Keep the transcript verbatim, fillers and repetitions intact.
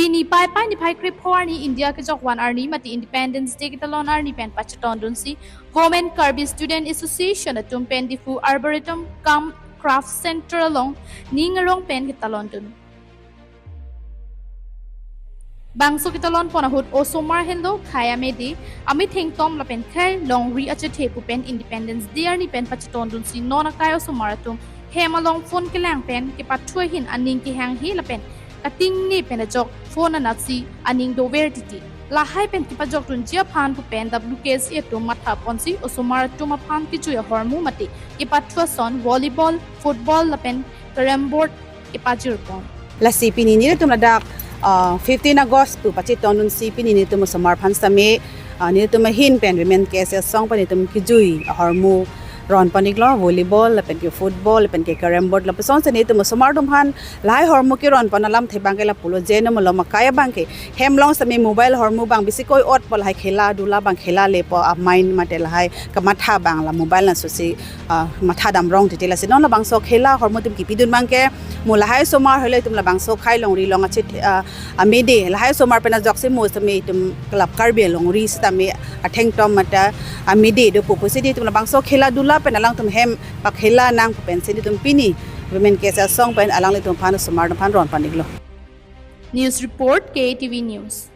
Pini Paipai niphai krepho arni India kejok van arni mate Independence Day ketalon arni pen pachetondunsi Women Karbi Student Association atum pen Diphu Arboretum cum Craft Center along ning arong pen ketalondun. Bangso ketalon pon ahut osomar henlo khei amede, ametheng tom lapen khei longri achethe pu pen Independence Day arni pen pachetondunsi non akai osomar atum hem along phone kelang pen kepathu ahin aning kehanghe lapen katingne pen ajok phone anatsi aning dover titi. Lahai pen kepajokdunji aphan pu pen W K C atum matha ponsi osomar atum aphan kejui ahormu mate kepathu ason volleyball, football lapen carrom board kepajir pon. Lasi pini nelitum ladak, ah, fifteen August pu pachetondunsi pini nelitum osomar aphan sitame, ah, nelitum ahin pen Women K S A asong pen nelitum kejui ahormu ron pon-iklo, volleyball lapen ke football lapen ke carrom board lapuson si nelitum osomar atum aphan lahai ahormu keron pon alamthe abangke lapulo, je non malom akai abangke hem along sitame mobile ahormu abang bisi koi-ot pu lahai khela dula abang khela lepo, a mind mate lahai kamatha abang la mobile anatsi, ah, matha damrong titi. Lasi non labangso khela ahormu atum kepidun abangke mo lahai osomar helo itum labangso khei longri along achet, ah, amede lahai osomar pen ajoksi mo sitame itum kelap Karbi alongri sitame atheng tom mate amede do pu pusi nelitum labangso khela dula pen alangtum hem pakhela nang pu pensi nelitum pini Women K S A asong pen alanglitum aphan osomar atum aphan ron pon-iklo. News report, K T V News.